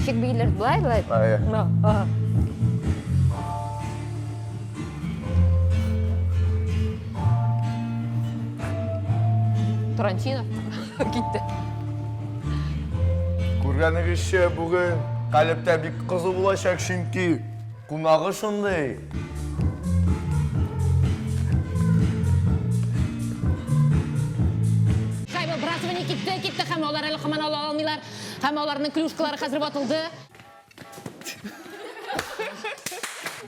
Ничек бииләр? Болай, болай. Әйе. На, ага. Тарантино китте. Күргәнегезчә, бүген Калебтә бик кызу булачак, чөнки кунагы шундый. Шайба вбрасывание китте, китте һәм алар әле һаман ала алмыйлар. Һәм аларның клюшкалары хәзер ватылды.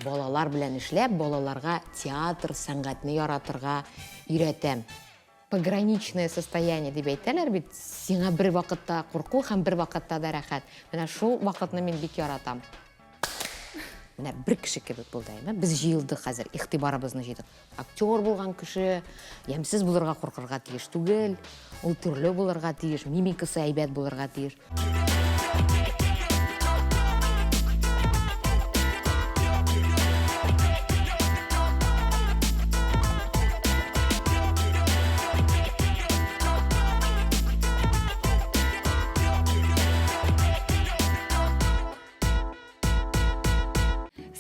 Балалар белән эшләп, балаларга театр сәнгатьне яратырга өйрәтәм. Пограничное состояние дип әйтәләр бит, сиңа бер вакытта курку һәм бер вакытта да рәхәт. Менә шул вакытны мин бик яратам. Менә бер кеше кебек булды, әйме? Без җыелдык хәзер, игътибарыбызны җыйдык. Актер булган кеше ямьсез булырга куркырга тиеш түгел, ул төрле булырга тиеш, мимикасы әйбәт булырга тиеш.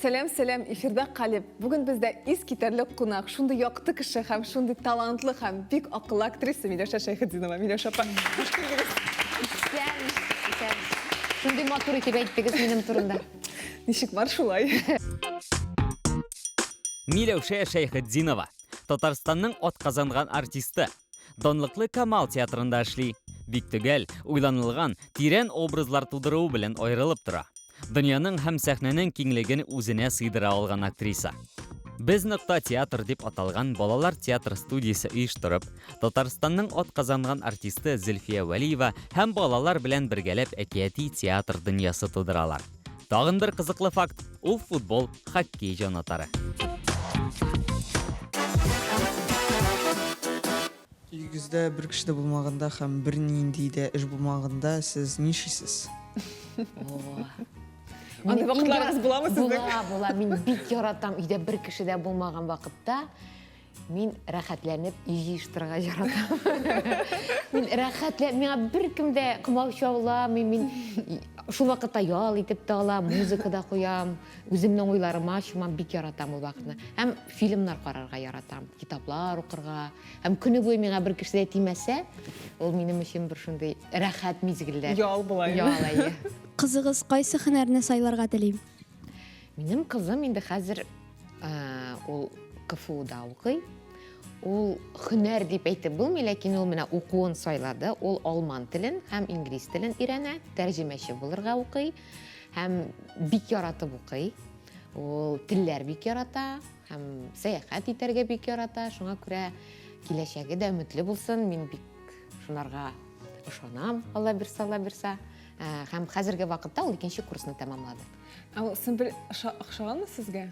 Сәлам, сәлам, эфирда Калеб. Бүген бездә искитәрлек кунак, шундый якты кеше һәм шундый талантлы һәм бик акыллы актриса Миләүшә Шәйхетдинова. Миләүшә апа, хуш килдегез. Исән, исән. Шундый матур итеп әйттегез минем турында. Ничек бар шулай. Миләүшә Шәйхетдинова, Татарстанның атказанган артисты. Данлыклы Камал театрында эшли. Бик төгәл, уйланылган, тирән образлар тудыруы белән аерылып тора. Дөньяның һәм сәхнәнең киңлеген үзенә сыйдыра алган актриса. Без нокта театр дип аталган балалар театр студиясе оештырып, Татарстанның атказанган артисты Зөлфия Вәлиева һәм балалар белән бергәләп әкияти театр дөньясы тудыралар. Тагын бер кызыклы факт, ул футбол, хоккей җанатары. Өегездә бер кеше дә булмаганда һәм бернинди дә эш булмаганда сез нишлисез? Андый вакытларыгыз буламы сезнең? Була, була. Мин бик яратам өйдә бер кеше дә булмаган вакытта мин рәхәтләнеп өй җыештырырга яратам. Мин рәхәтләнеп, миңа беркем дә комачауламый, мин шул вакытта ял итеп тә алам, музыка да куям, үземнең уйларыма чумам, бик яратам ул вакытны. Һәм фильмнар карарга яратам, китаплар укырга. Һәм көне буе миңа бер кеше дә тимәсә, ул минем өчен бер шундый рәхәт мизгелләр. Ял була инде. Ял, әйе. Кызыгыз кайсы һөнәрне сайларга тели? Минем кызым инде хәзер ул КФУда укый. Ул һөнәр дип әйтеп булмый, ләкин ул менә укуын сайлады. Ул алман телен һәм инглиз телен өйрәнә, тәрҗемәче булырга укый һәм бик яратып укый. Ул телләр бик ярата. Һәм сәяхәт итәргә бик ярата, шуңа күрә киләчәге дә өметле булсын. Мин бик шунарга ышанам, Алла бирса, Алла бирса. Э, һәм хәзерге вакытта ул икенче курсны тәмамлады. Ә ул Сөмбел охшаганмы сезгә?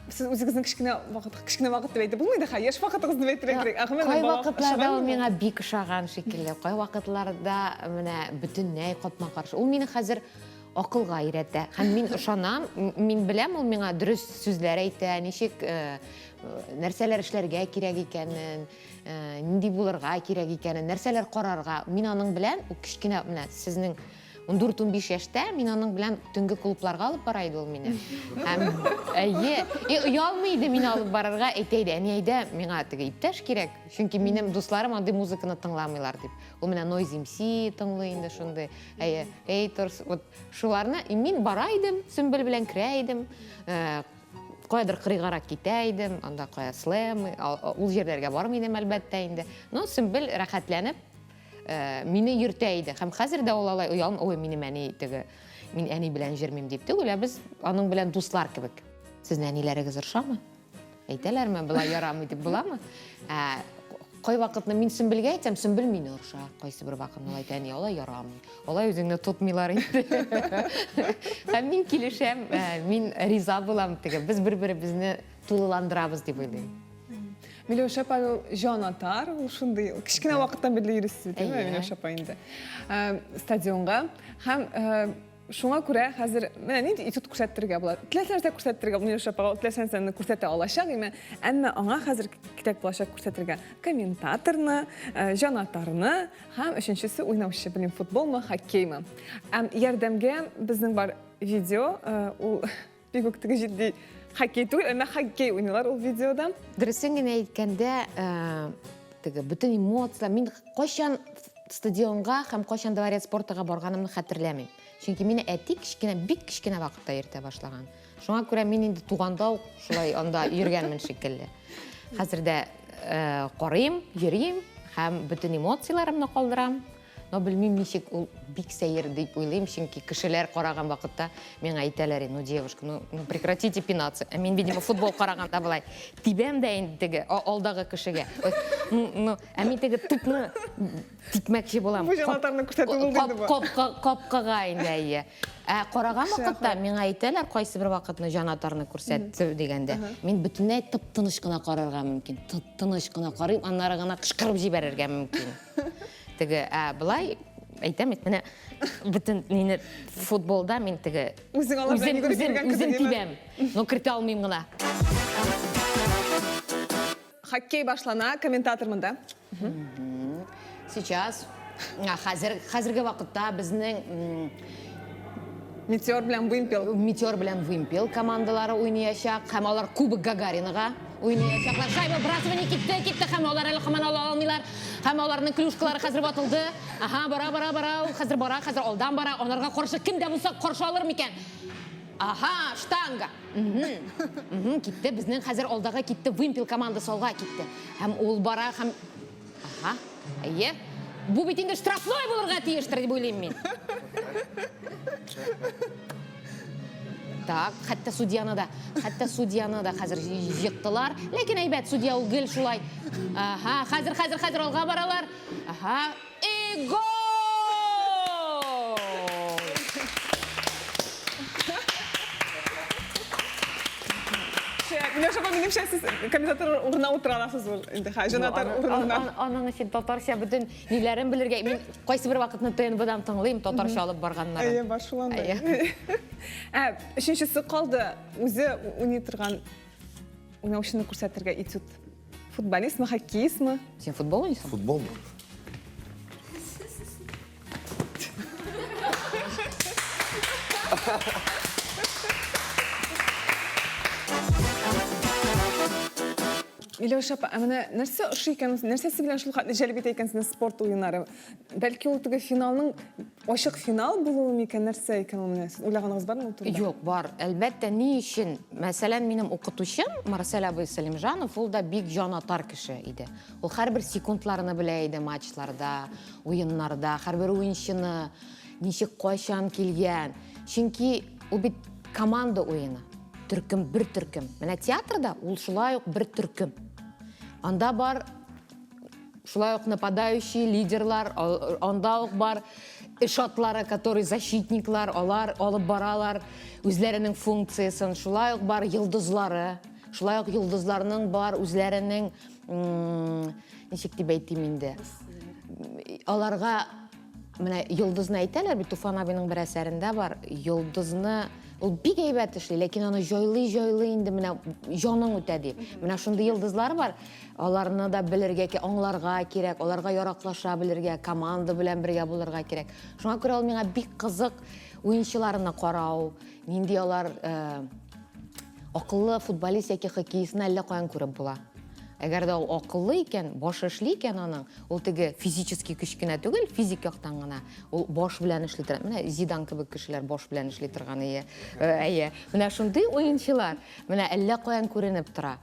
Сез үзегезнең кечкенә вакыт, кечкенә вакыт дип әйтеп булмый да, яшь вакытыгыз дип әйтергә кирәк. Ә гомумән, Кай бала вакытларда ул охшаганмы? миңа бик ошаган шикелле, кай вакытларда менә бөтенләй капма-каршы. Ул мине хәзер акылга өйрәтә. Һәм мин ышанам, мин беләм, ул миңа дөрес сүзләр әйтә, ничек э, нәрсәләр эшләргә кирәк икәнен, э, нинди булырга кирәк икәнен, нәрсәләр карарга. Мин аның белән, ул кечкенә, менә сезнең 14-15 яшьтә мин аның белән төнге клубларга алып бара иде ул мине. Һәм әйе, и оялмый иде мине алып барырга, әйтә иде, әни әйдә, миңа теге иптәш кирәк, чөнки минем дусларым андый музыканы тыңламыйлар дип. Ул менә Noise MC тыңлый инде шундый. Әйе, Эйторс, вот шуларны и мин бара идем, Сөмбел белән керә идем. Э, каядыр кырыйгарак китә идем, анда кая слэм, ул җирләргә бармый идем, әлбәттә инде. Но Сөмбел рәхәтләнеп э, мине йөртә иде. Һәм хәзер дә ул алай оялмый, ой, минем әни теге, мин әни белән җөрмим дип түгел, ә без аның белән дуслар кебек. Сезнең әниләрегез оршамы? Әйтәләрме, болай ярамый дип буламы? Ә, кай вакытны мин Сөмбелгә әйтсәм, Сөмбел мине орша. Кайсы бер вакытны ул әйтә, әни, алай ярамый. Алай үзеңне тотмыйлар инде. Һәм мин килешәм, ә, мин риза булам теге. Без бер-беребезне тулыландырабыз дип уйлыйм. Миләүшә апа ул җан атар, ул шундый кечкенә вакыттан бирле йөрисез бит, әйеме, Миләүшә апа инде. Ә, стадионга һәм ә, Шуңа күрә хәзер менә нинди этюд күрсәтергә була. Теләсә нәрсә күрсәтергә була, Миләүшә апага теләсә нәрсәне күрсәтә алачак име, әмма аңа хәзер кирәк булачак күрсәтергә комментаторны, э, җанатарны һәм өченчесе уйнаучы, белмим, футболмы, хоккеймы. Һәм ярдәмгә безнең бар видео, э, ул бик үк теге җитди хоккей түгел, әмма хоккей уйныйлар ул видеода. Дөресен генә әйткәндә, э, теге бөтен эмоцияләр, мин кайчан Стадионга һәм кайчан Дворец спортага барганымны хәтерләмим. Чөнки мине әти кечкенә, бик кечкенә вакытта йөртә башлаган. Шуңа күрә мин инде туганда ук шулай анда йөргәнмен шикелле. Хәзер дә э, карыйм, йөрим һәм бөтен эмоцияләремне калдырам. Но белмим ничек ул бик сәер дип уйлыйм, чөнки кешеләр караган вакытта миңа әйтәләр, ну девушка, ну, ну прекратите пинаться. Ә мин, видимо, футбол караганда болай тибәм дә инде теге алдагы кешегә. Ну, ну, Ә мин теге тупны типмәкче булам. Бу җанатарны күрсәтү булды инде бу. Капка, капкага инде әйе. Ә караган вакытта миңа әйтәләр, кайсы бер вакытны җанатарны күрсәт дигәндә, мин бөтенләй тып-тыныч кына карарга мөмкин. Тып-тыныч кына карыйм, аннары гына кычкырып җибәрергә мөмкин. Теге, ә болай әйтәм бит, менә бөтен мине футболда мин теге Үзең алар белән йөгереп йөргән үзем тибәм. Но кертә алмыйм гына. Хоккей башлана, комментатор монда. Сейчас, хәзер, хәзерге вакытта безнең Метеор белән Вымпел. Метеор белән Вымпел командалары уйнаячак һәм алар Кубок Гагаринага уйнаячаклар. Шайба бросование китте, китте һәм алар әле һаман ала алмыйлар. Һәм аларның клюшкалары хәзер ватылды. Ага, бара, бара, бара, ул хәзер бара, хәзер алдан бара. Аларга каршы кем дә булса каршы алыр микән? Ага, штанга. Мгм, китте. Безнең хәзер алдага китте. Вымпел командасы алга китте. Һәм ул бара һәм Ага. Әйе. Бу бит инде штрафной булырга тиештер дип уйлыйм мин. Так, хәтта судьяны да, хәтта судьяны да хәзер җыктылар. Ләкин әйбәт, судья ул гел шулай. Ага, хәзер, хәзер, хәзер алга баралар. Ага, И гол! Миләүшә апа, минемчә, сез комментатор урынына утыра аласыз ул инде, ха, җанатар урынына. Аның өчен татарча бөтен ниләрен белергә. Мин кайсы бер вакытны ТНВдан тыңлыйм, татарча алып барганнарын. Әйе, бар шул анда. Ә, өченчесе калды, үзе уйный торган уйнаучыны күрсәтергә этюд. Футболистмы, хоккеистмы? Син футбол уйныйсың? Футбол. Миләүшә апа, ә менә нәрсә ошый икән, нәрсәсе белән шул хәтле җәлеп итә икән сезне спорт уеннары? Бәлки ул теге финалның ачык финал булуы микән, нәрсә икән ул менә? Сез уйлаганыгыз бармы ул турыда? Юк, бар. Әлбәттә, ни өчен? Мәсәлән, минем укытучым Марсель абый Сәлимҗанов, ул да бик җанатар кеше иде. Ул һәрбер секундларны белә иде матчларда, уеннарда, һәрбер уенчыны, ничек кайчан килгән. Чөнки ул бит команда уены. Төркем бер төркем. Менә театрда ул шулай ук бер төркем. Анда бар Шулай ук нападающий лидерлар, анда ук бар эш атлары, которые защитниклар, алар алып баралар үзләренең функциясен. Шулай ук бар йолдызлары, шулай ук йолдызларның бар үзләренең, ничек дип әйтим инде, аларга менә йолдызны әйтәләр бит, Туфан абыйның бер әсәрендә бар, йолдызны ул бик әйбәт эшли, ләкин аны җайлый-җайлый инде менә җаның үтә дип. Менә шундый йолдызлар бар, Аларны да белергә, аңларга кирәк, аларга яраклаша белергә, команда белән бергә булырга кирәк. Шуңа күрә ул миңа бик кызык уенчыларны карау, нинди алар э, акыллы футболист яки хоккеистны әллә каян күреп була. Әгәр дә ул акыллы икән, башы эшли икән аның, ул теге физический көч кенә түгел, физик яктан гына, ул баш белән эшли торган. Менә Зидан кебек кешеләр баш белән эшли торган, әйе. Э, әйе. Менә шундый уенчылар, менә әллә каян күренеп тора.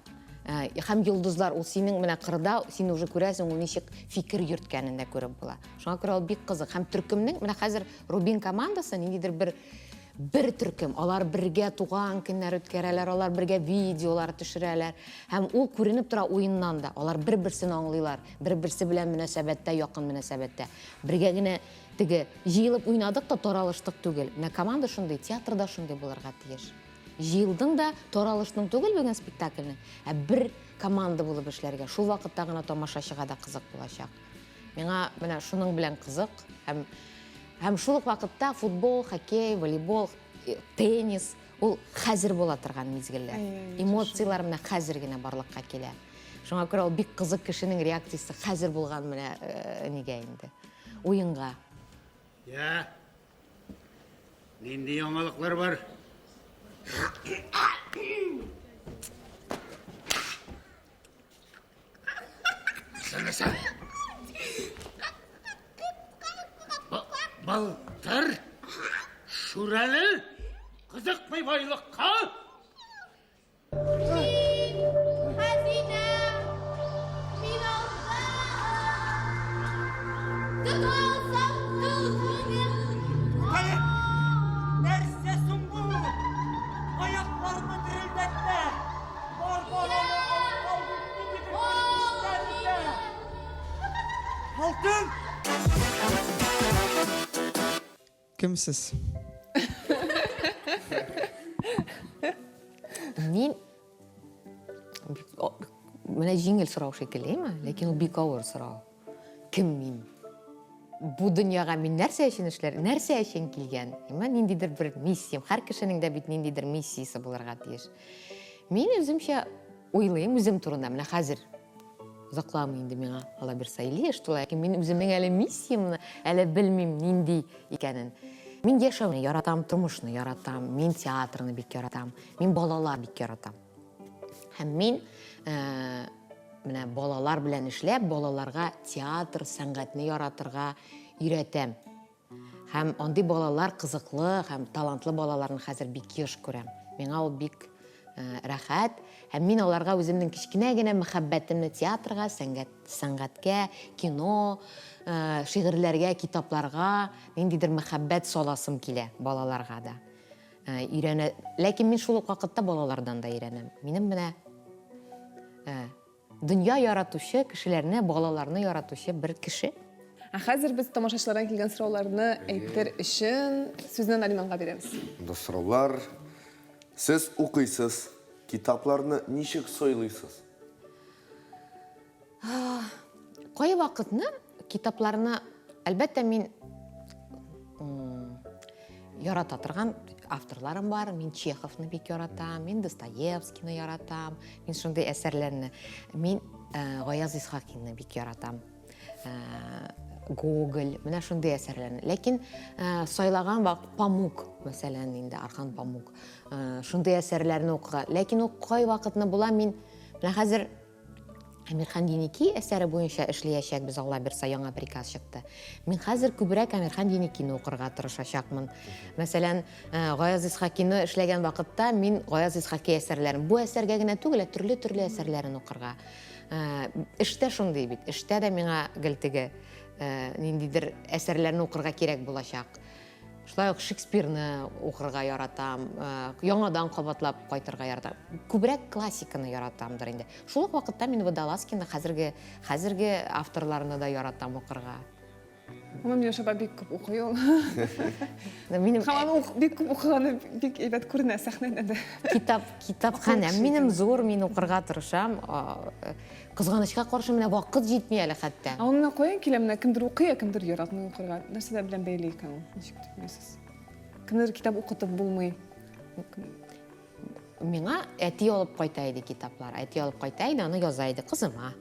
Э, һәм йолдызлар ул синең менә кырда син уже күрәсең ул ничек фикер йөрткәнен дә күреп була. Шуңа күрә ул бик кызык. Һәм төркемнең менә хәзер Рубин командасы ниндидер бер бер төркем. Алар бергә туган көннәр үткәрәләр, алар бергә видеолар төшерәләр. Һәм ул күренеп тора уеннан да. Алар бер-берсен аңлыйлар, бер-берсе белән мөнәсәбәттә, якын мөнәсәбәттә. Бергә генә теге җыелып уйнадык та таралыштык түгел. Менә команда шундый, театр да шундый булырга тиеш. Җыелдың да, таралыштың түгел бүген спектакльне, ә бер команда булып эшләргә. Шул вакытта гына тамашачыга да кызык булачак. Миңа менә шуның белән кызык һәм Һәм шул ук вакытта футбол, хоккей, волейбол, э, теннис ул хәзер була торган мизгелләр. Эмоцияләр менә хәзер генә барлыкка килә. Шуңа күрә ул бик кызык кешенең реакциясе хәзер булган менә э, нигә инде. Уенга. Я. Нинди яңалыклар бар? Нәрсә? Былтыр Шүрәле кызыкмый байлыкка. Хәзинә, мин алдым. Тота алсаң, тот мине. Нәрсә соң бу? Аякларны дерелдәтә. Бар баланы алып калды, ниндидер бер эшләр үтә. Алтын! Кем сез? Мин менә җиңел сорау шикелле, әйме? Ләкин ул бик авыр сорау. Кем мин? Бу дөньяга мин нәрсә өчен эшләр, нәрсә өчен килгән? Әйме? Ниндидер бер миссиям. Һәр кешенең дә бит ниндидер миссиясе булырга тиеш. Мин үземчә уйлыйм үзем турында. Менә хәзер озакламый инде миңа Алла бирса 50 яшь тула. Ләкин мин үземнең әле миссиямне әле белмим нинди икәнен. Мин яшәүне яратам, тормышны яратам, мин театрны бик яратам, мин балалар бик яратам. Һәм мин э, менә балалар белән эшләп, балаларга театр, сәнгатьне яратырга өйрәтәм. Һәм андый балалар кызыклы һәм талантлы балаларны хәзер бик еш күрәм. Миңа ул бик э, рәхәт. Һәм мин аларга үземнең кечкенә генә мәхәббәтемне театрга, сәнгать, сәнгатькә, кино, э, шигырьләргә, китапларга ниндидер мәхәббәт саласым килә балаларга да. Э, өйрәнә. Ләкин мин шул ук вакытта балалардан да өйрәнәм. Минем менә э, Дөнья яратучы, кешеләрне, балаларны яратучы бер кеше. Ә хәзер без тамашачылардан килгән сорауларны әйтер өчен сүзне Нариманга бирәбез. Монда сораулар. Сез укыйсыз, китапларны ничек сайлыйсыз? Кайвакытны китапларны, әлбәттә, мин ярата торган авторларым бар. Мин Чеховны бик яратам, мин Достоевскийны яратам, мин шундый әсәрләрне. Мин э, Гаяз Исхакинны бик яратам. Э, Гоголь, менә шундый әсәрләрне. Ләкин э, сайлаган вакыт Памук, мәсәлән, инде Архан Памук. Шундый әсәрләрне укыга. Ләкин ул кай вакытны була мин менә хәзер Әмирхан Еники әсәре буенча эшләячәкбез, Алла бирса, яңа приказ чыкты. Мин хәзер күбрәк Әмирхан Еникины укырга тырышачакмын. Мәсәлән, э, Гаяз Исхакины эшләгән вакытта мин Гаяз Исхаки әсәрләрен, бу әсәргә генә түгел, ә төрле-төрле әсәрләрен укырга. Э, эштә шундый бит, эштә дә миңа гел теге э, ниндидер әсәрләрне укырга кирәк булачак. Шулай ук Шекспирны укырга яратам, э, яңадан кабатлап кайтырга яратам. Күбрәк классиканы яратамдыр инде. Шул ук вакытта мин Водолазкины хәзерге хәзерге авторларны да яратам укырга. Гомумән, Миләүшә апа бик күп укый ул. Минем Һәм аның бик күп укыганы бик әйбәт күренә сәхнәдә дә. Китап, китапханәм минем зур, мин укырга тырышам. Кызганычка каршы, менә вакыт җитми әле хәтта. Ә ул менә каян килә? Менә кемдер укый, ә кемдер яратмый укырга. Нәрсә белән бәйле икән ул? Ничек дип уйлыйсыз? Кемдер китап укытып булмый. Миңа әти алып кайта иде китаплар. Әти алып кайта иде, аны яза иде кызыма.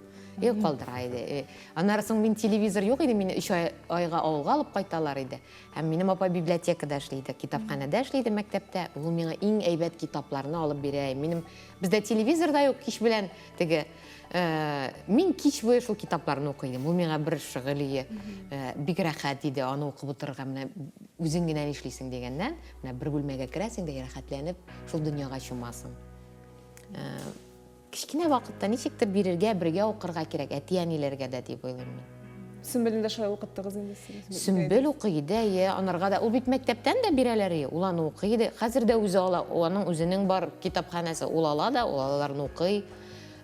И калдыра иде. Э, аннары соң мин телевизор юк иде, мине өч айга авылга алып кайталар иде. Һәм минем апа библиотекада эшли иде, китапханәдә эшли иде мәктәптә. Ул миңа иң әйбәт китапларны алып бирә. Минем бездә телевизор да юк, кич белән Теге, э, мин кич буе шул китапларны укый идем. Ул миңа бер шөгыль ие. Э, бик рәхәт иде аны укып утырырга. Менә үзең генә нишлисең дигәннән, менә бер бүлмәгә керәсең дә рәхәтләнеп шул дөньяга чумасың. Э, кечкенә вакытта ничектер бирергә, бергә укырга кирәк әти-әниләргә дә дип уйлыйм мин. Сөмбелне дә шулай укыттыгыз инде сез. Сөмбел укый иде, әйе, анарга да. Ул бит мәктәптән дә бирәләр ие, ул аны укый иде. Хәзер дә үзе ала, аның үзенең бар китапханәсе, ул ала да, ул аларны укый.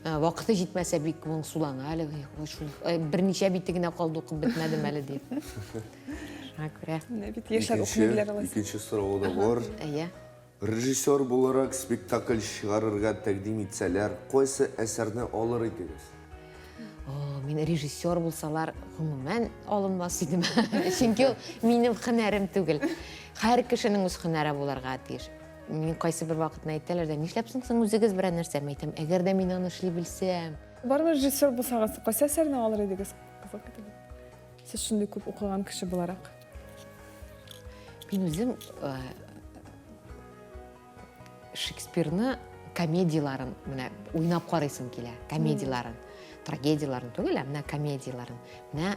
Э, вакыты җитмәсә бик моңсулана әле, ой, шул э, берничә бите генә калды, укып бетмәдем әле дип. Шуңа күрә. Менә бит яшьләр укымый беләләр алайса. Икенче соравы да бар. Әйе. Режиссер буларак спектакль чыгарырга тәкъдим итсәләр, кайсы әсәрне алыр идегез? О, Мин режиссер булсалар, гомумән алынмас идем. Чөнки ул минем һөнәрем түгел. Һәр кешенең үз һөнәре булырга тиеш. Мин кайсы бер вакытны әйтәләр дә, нишләп соң соң үзегез берәр нәрсә? Мин әйтәм, әгәр дә мин аны эшли белсәм. Барыбер режиссер булсагыз, кайсы әсәрне алыр идегез? Кызык итеп. Сез шундый күп укыган кеше буларак. Мин үзем э, Шекспирны комедияларын менә уйнап карыйсым килә. Комедияларын. Трагедияларын түгел, ә менә комедияларын. Менә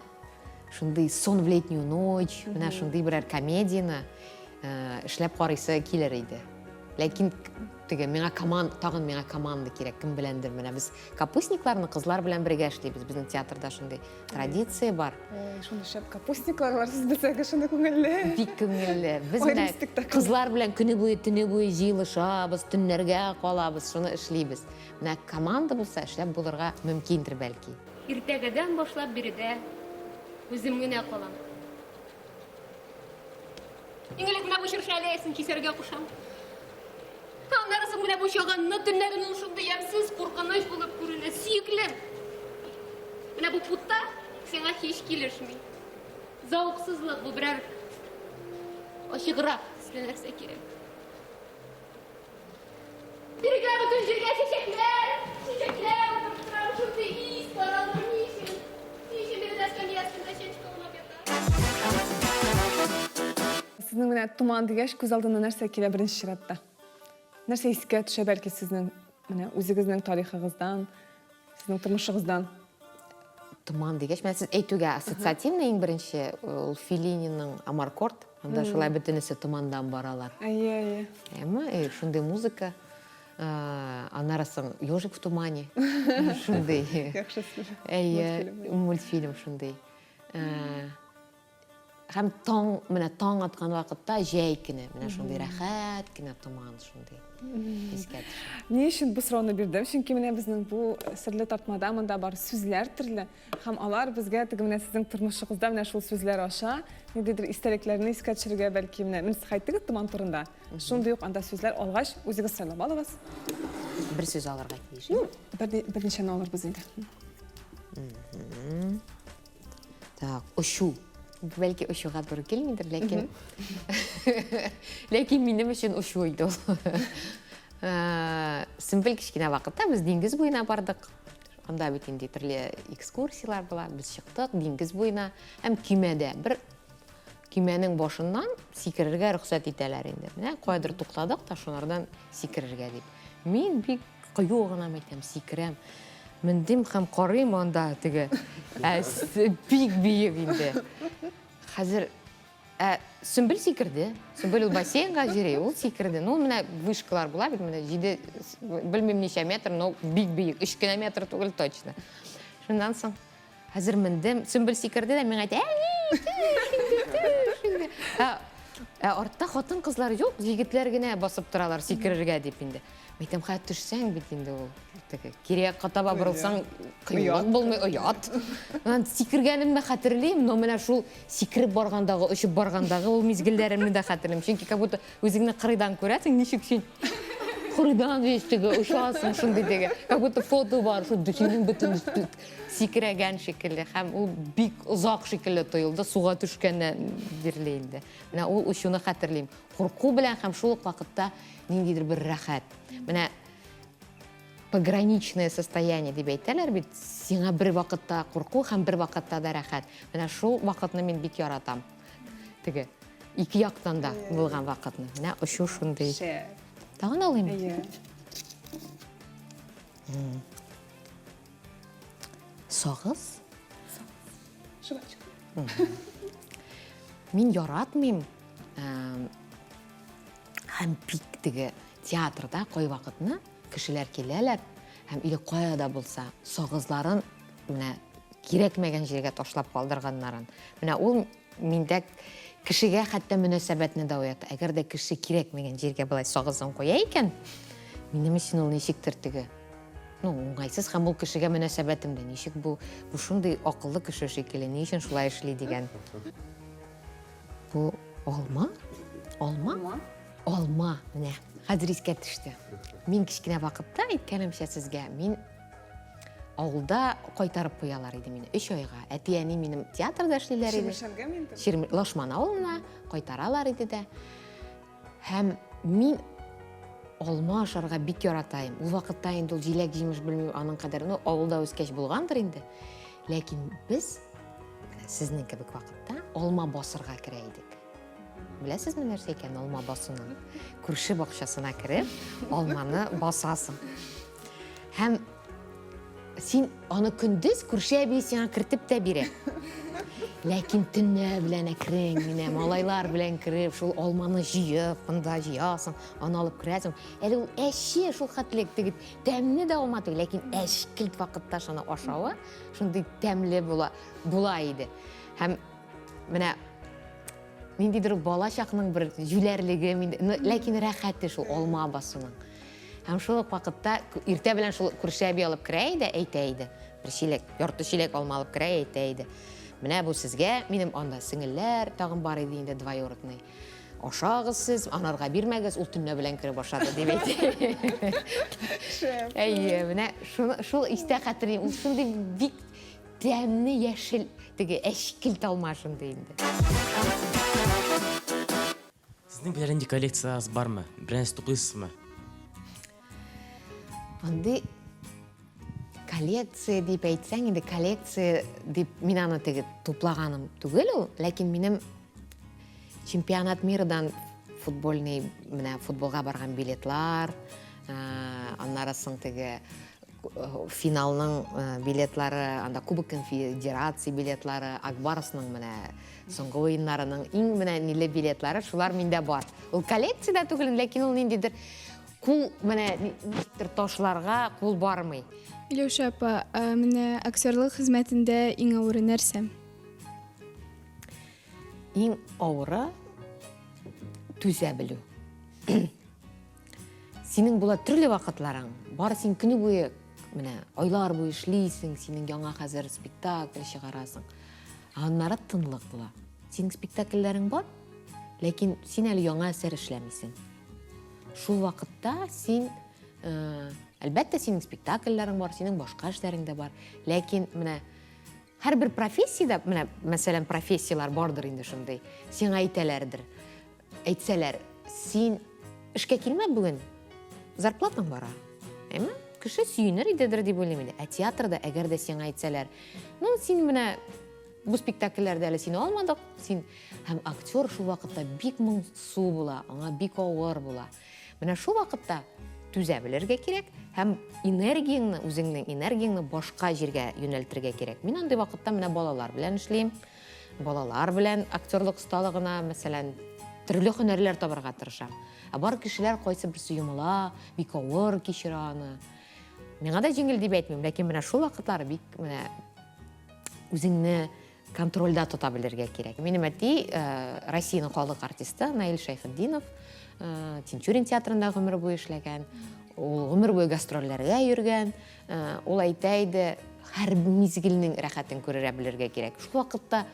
шундый Сон в летнюю ночь, менә шундый берәр комедияне э, эшләп карыйсы килер иде. Ләкин теге миңа команда, тагын миңа команда кирәк, кем беләндер. Менә без капустникларны кызлар белән бергә эшлибез. Безнең театрда шундый Традиция бар. Ой, шундый шәп капустниклар бар, сез белсәгез, шундый күңелле. Бик күңелле. Без менә кызлар белән көне буе, төне буе җыелышабыз, төннәргә калабыз, шуны эшлибез. Менә команда булса, эшләп булырга мөмкиндер бәлки. Иртәгәдән башлап биредә үзем генә калам. Иң элек менә бу чыршы аллеясын кисәргә кушам. Аннары соң менә бу чаганны төннәрен ул шундый ямьсез, куркыныч булып күренә. Сөеклем! Менә бу путта сиңа һич килешми. Зәвыксызлык бу берәр ачыграк төсле нәрсә кирәк. Бирегә бөтен җиргә чәчәкләр, чәчәкләр утырттырам, шундый ис таралыр, ни өчен? Ни өчен биредә скамья өстендә чәчкә аунап ята? Сезнең менә томан дигәч, күз алдына нәрсә килә беренче чиратта? Нәрсә искә төшә бәлки сезнең менә үзегезнең тарихыгыздан, сезнең тормышыгыздан? Томан дигәч, менә сез әйтүгә ассоциативный иң беренче ул Феллининың Амаркорд. Анда шулай бөтенесе томандан баралар. Әйе, әйе. Әмма э, шундый музыка. Э, аннары соң Ежик в тумане. Шундый. Яхшы Әйе, мультфильм шундый. Э, һәм таң, менә таң аткан вакытта җәй көне, менә шундый рәхәт кенә томан шундый. Искә төшә. Ни өчен бу сорауны бирдем? Чөнки менә безнең бу серле тартмада монда бар сүзләр төрле. Һәм алар безгә теге менә сезнең тормышыгызда менә шул сүзләр аша ниндидер истәлекләрне искә төшерергә бәлки менә менә сез әйттегез томан турында. Шундый ук анда сүзләр алгач, үзегез сайлап алыгыз. Бер сүз алырга тиеш. Ну, берничәне алырбыз инде. Так, очу. Бәлки очуга туры килмидер, ләкин ләкин минем өчен очу иде ул. Э, Сөмбел кечкенә вакытта без диңгез буена бардык. Анда бит инде төрле экскурсияләр була. Без чыктык диңгез буена һәм көймәдә бер көймәнең башыннан сикерергә рөхсәт итәләр инде. Менә каядыр туктадык та шунардан сикерергә дип. Мин бик Кыю гына әйтәм, сикерәм. Мендем һәм карыйм анда теге. Ә, бик биек инде. Хәзер ә, Сөмбел сикерде. Сөмбел ул бассейнга йөри, ул сикерде. Ну, менә вышкалар була бит, менә 7, белмим ничә метр, но бик биек, 3 кенә метр түгел точно. Шуннан соң хәзер мендем, Сөмбел сикерде дә миңа әйтә, әни, төш инде, төш инде. Ә, ә артта хатын-кызлар юк, егетләр генә басып торалар сикерергә дип инде. Әйтәм, хәзер төшсәң бит инде ул. Теге кире якка таба борылсаң, кыюлык булмый, оят. Аннан сикергәнемне хәтерлим, но менә шул сикереп баргандагы, очып баргандагы ул мизгелләремне дә хәтерлим. Чөнки как будто үзеңне кырыйдан күрәсең, ничек син кырыйдан весь теге очасың шундый теге. Как будто фото бар, шул синең бөтен сикерәгән шикелле. Һәм ул бик озак шикелле тоелды, суга төшкәннән бирле инде. Менә ул очуны хәтерлим. Курку белән һәм шул ук вакытта ниндидер бер рәхәт. Менә пограничное состояние дип әйтәләр бит, сиңа бер вакытта курку һәм бер вакытта да рәхәт. Менә шул вакытны мин бик яратам. Теге ике яктан да булган вакытны. Менә очу шундый. Тагын алыйм? Әйе. Сагыз? Жвачка. Мин яратмыйм. Һәм бик теге театрда кайвакытны кешеләр киләләр һәм или кая да булса сагызларын менә кирәкмәгән җиргә ташлап калдырганнарын. Менә ул миндә кешегә хәтта мөнәсәбәтне дә уята. Әгәр дә кеше кирәкмәгән җиргә болай сагызын куя икән, минем өчен ул ничектер теге ну, уңайсыз һәм ул кешегә мөнәсәбәтем дә ничек бу, бу шундый акыллы кеше шикелле, ни өчен шулай эшли дигән. Бу алма? Алма? Алма, менә. Хәзер искә төште. Мин кечкенә вакытта, әйткәнемчә сезгә, мин Авылда кайтарып куялар иде мине өч айга. Әти-әни минем театрда эшлиләр иде. Чирмешәнгәме инде? Чирме Лашман авылына кайтаралар иде дә. Һәм мин алма ашарга бик яратайым. Ул вакытта инде ул җиләк-җимеш белмим, аның кадәр, ну, авылда үскәч булгандыр инде. Ләкин без сезнең кебек вакытта алма басырга керә идек. Беләсезме нәрсә икән алма басуның? Күрше бакчасына кереп, алманы басасың. Һәм син аны көндез күрше әби сиңа кертеп тә бирә. Ләкин төнлә белән әкрен генә малайлар белән кереп, шул алманы җыеп, монда җыясың, аны алып керәсең. Әле ул әче шул хәтлек теге тәмле дә алма түгел, ләкин әчкелт вакытта шуны ашавы шундый тәмле була, була иде. Һәм менә ниндидер бала чакның бер җүләрлеге, ләкин рәхәте шул алма басуның. Һәм шул ук вакытта иртә белән шул күрше әби алып керә иде, әйтә иде. Бер чиләк, ярты чиләк алма алып керә, әйтә иде. Менә бу сезгә, минем анда сеңелләр тагын бар иде инде двоюродный. Ашагыз сез, анарга бирмәгез, ул төнлә белән кереп ашады, дип әйтә. Шәп. Әйе, менә шуны, шул истә хәтерлим. Ул шундый бик тәмле яшел, теге әчкелт алма шундый инде. Сезнең берәр нинди коллекциягез бармы? Берәр нәрсә туплыйсызмы? Андый коллекция дип әйтсәң, инде коллекция дип мин аны теге туплаганым түгел ул, ләкин минем чемпионат мирадан футбольный, менә футболга барган билетлар, аннары соң теге финалның билетлары, анда Кубок Конфедерации билетлары, Акбарсның менә соңгы уеннарының иң менә ниле билетлары, шулар миндә бар. Ул коллекциядә түгел, ләкин ул ниндидер кул менә ничектер ташларга кул бармый. Миләүшә апа, менә актерлык хезмәтендә иң авыры нәрсә? Иң авыры түзә белү. Синең була төрле вакытларың. Бары син көне буе, менә айлар буе эшлисең, синең яңа хәзер спектакль чыгарасың. Ә аннары тынлык була. Синең спектакльләрең бар, ләкин син әле яңа әсәр эшләмисең. Шул вакытта син, э, әлбәттә, синең спектакльләрең бар, синең башка эшләрең дә бар. Ләкин менә һәрбер профессиядә, менә, мәсәлән, профессияләр бардыр инде шундый, сиңа әйтәләрдер. Әйтсәләр, син эшкә килмә бүген, зарплатаң бара. Әмма кеше сөенер идедер дип уйлыйм инде. Ә театрда әгәр дә сиңа әйтсәләр, ну син менә бу спектакльләрдә әле сине алмадык, син һәм актер шул вакытта бик моңсу була, аңа бик авыр була. Менә шул вакытта түзә белергә кирәк һәм энергияңне, үзеңнең энергияңне башка җиргә юнәлтергә кирәк. Мин андый вакытта менә балалар белән эшлим. Балалар белән актерлык осталыгына, мәсәлән, төрле һөнәрләр табарга тырышам. Ә бар кешеләр кайсы берсе йомыла, бик авыр кичерә аны. Миңа да җиңел дип әйтмим, ләкин менә шул вакытлары бик менә үзеңне контрольдә тота белергә кирәк. Минем әти э, Россиянең халык артисты Наил Шәйхетдинов, э, Тинчурин театрында гомер буе эшләгән. Ул гомер буе гастрольләргә йөргән. Э, ул әйтә иде, һәр мизгелнең рәхәтен күрерә белергә кирәк. Шул вакытта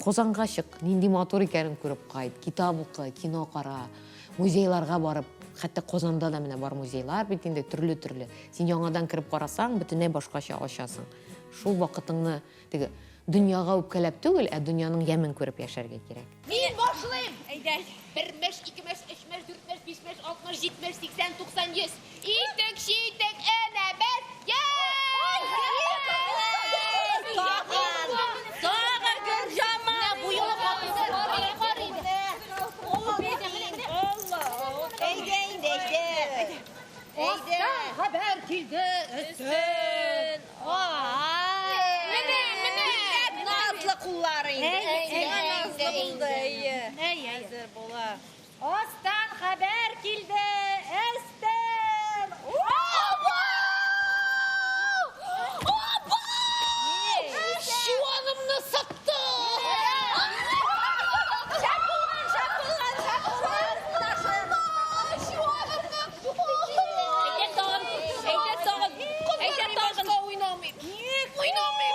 Казанга чык, нинди матур икәнен күреп кайт, китап укы, кино кара, музейларга барып, хәтта Казанда да менә бар музейлар бит инде төрле-төрле. Син яңадан кереп карасаң, бөтенләй башкача ачасың. Шул вакытыңны теге дөньяга үпкәләп түгел, ә дөньяның ямен күреп яшәргә кирәк. Мин башлыйм! Әйдә! Бер мәш, ике мәш, өч мәш, дүрт мәш, биш мәш, 60, 70, 80, 90, 100. Итек, читек, әнә без! Тагын Гөлҗамал! Бу юлы катысы бар иде. Әйдә инде, әйдә. Әйдә. Хәбәр килде өстен. Менә, менә. Назлы куллары инде. Назлы булды, әйе. Әзер була. Астан хәбәр килде, өстен. Чуанымны сыкты. Шәп булган, шәп булган, шәп булган. Чуанымны. Әйдә тагын, әйдә тагын, әйдә тагын. Уйнамыйм. Уйнамыйм.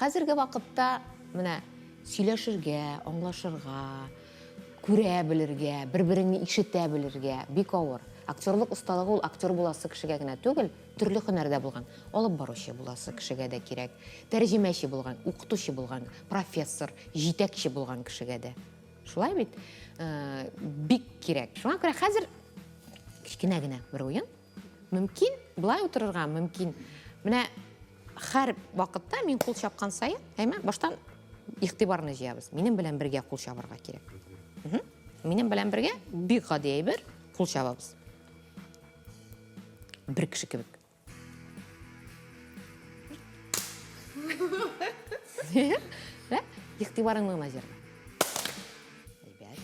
Хәзерге вакытта менә сөйләшергә, аңлашырга, күрә белергә, бер-береңне ишетә белергә бик авыр. Актерлык осталыгы ул актер буласы кешегә генә түгел, төрле һөнәрдә булган, алып баручы буласы кешегә дә кирәк, тәрҗемәче булган, укытучы булган, профессор, җитәкче булган кешегә дә. Шулай бит? Э, бик кирәк. Шуңа күрә хәзер кечкенә генә бер уен. Мөмкин былай утырырга, мөмкин. Менә һәр вакытта мин кул чапкан саен, әйме, баштан игътибарны җыябыз. Минем белән бергә кул чабарга кирәк. Минем белән бергә бик гади әйбер, кул чабабыз. Бер кеше кебек. Игътибарыңны гына җырла. Әйбәт.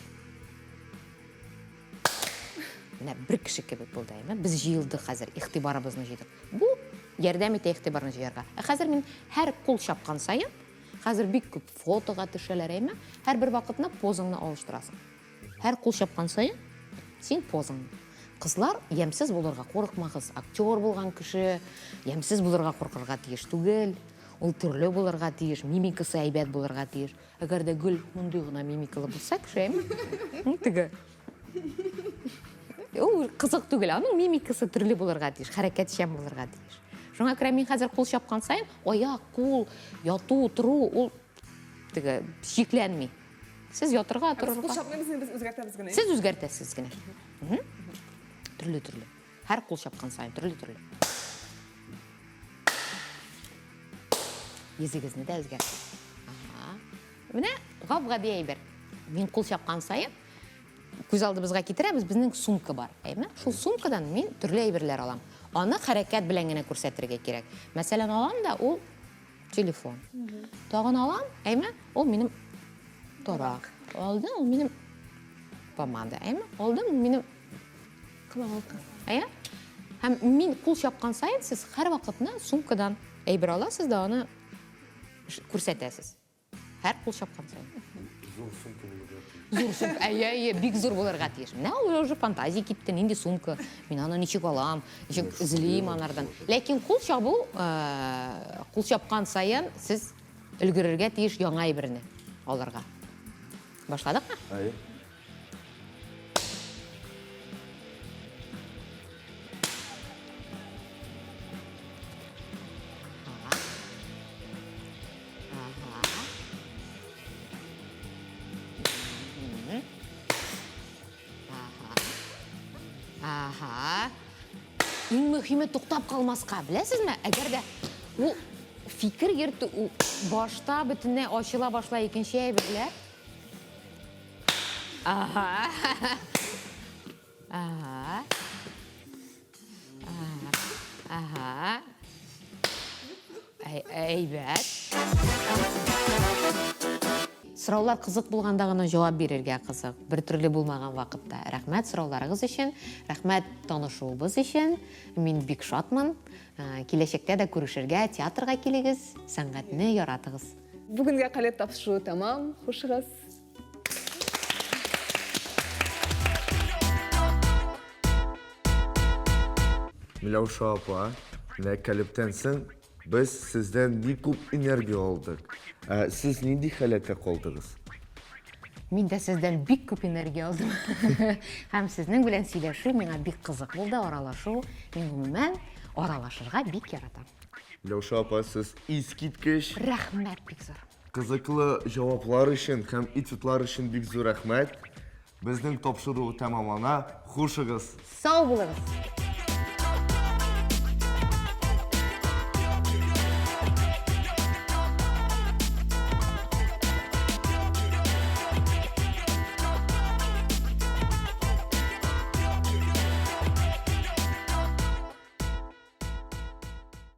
Менә бер кеше кебек булды, әйме? Без җыелдык хәзер, игътибарыбызны җыйдык. Бу ярдәм итә игътибарны җыярга. Ә хәзер мин һәр кул чапкан саен, хәзер бик күп фотога төшәләр, әйме? Һәрбер вакытны позаңны алыштырасың. Һәр кул чапкан саен син позаңны. Кызлар, ямьсез булырга курыкмагыз. Актер булган кеше ямьсез булырга куркырга тиеш түгел. Ул төрле булырга тиеш, мимикасы әйбәт булырга тиеш. Әгәр дә гөл мондый гына мимикалы булса кеше, әйме? Теге. Ул кызык түгел, аның мимикасы төрле булырга тиеш, хәрәкәтчән булырга тиеш. Шуңа күрә мин хәзер кул чапкан саен аяк, кул, яту, тору ул теге чикләнми. Сез ятырга, торырга. Кул чапмыйбыз, без үзгәртәбез генә. Сез үзгәртәсез генә. Төрле-төрле. Һәр кул чапкан саен төрле-төрле. Йөзегезне дә үзгәртә. Ага. Менә гап-гади әйбер. Мин кул чапкан саен күз алдыбызга китерәбез, безнең сумка бар. Әйме? Шул сумкадан мин төрле әйберләр алам. Аны хәрәкәт белән генә күрсәтергә кирәк. Мәсәлән, алам да ул телефон. Тагын алам, әйме? Ул минем тарак. Алдым, ул минем помада, әйме? Алдым, ул минем Колак. Әйе? Һәм мин кул чапкан саен сез һәрвакытны сумкадан әйбер аласыз да аны күрсәтәсез. Һәр кул чапкан саен. Зур сумка булырга тиеш. Зур сумка. Әйе, әйе, бик зур булырга тиеш. Менә ул уже фантазия китте, нинди сумка? Мин аны ничек алам, ничек эзлим анардан. Ләкин кул чабу, э, кул чапкан саен сез өлгерергә тиеш яңа әйберне алырга. Башладыкмы? Әйе. Ага. Иң мөһиме туктап калмаска, беләсезме? Әгәр дә ул фикер йөртү башта бөтенләй ачыла башлай икенче әйберләр. Ага. Ага. Ага. Әйбәт. Сораулар кызык булганда гына җавап бирергә кызык. Бер төрле булмаган вакытта. Рәхмәт сорауларыгыз өчен, рәхмәт танышуыбыз өчен. Мин бик шатмын. Киләчәктә дә күрешергә, театрга килегез, сәнгатьне яратыгыз. Бүгенгә калеб тапшыруы тәмам. Хушыгыз. Миләүшә апа, менә калебтән соң без сездән бик күп энергия алдык. Ә сез нинди халәттә калдыгыз? Мин дә сездән бик күп энергия алдым. Һәм сезнең белән сөйләшү миңа бик кызык булды, аралашу. Мин гомумән аралашырга бик яратам. Миләүшә апа, сез искиткеч. Рәхмәт бик зур. Кызыклы җаваплар өчен һәм этюдлар өчен бик зур рәхмәт. Безнең тапшыру тәмамлана. Хушыгыз! Сау булыгыз!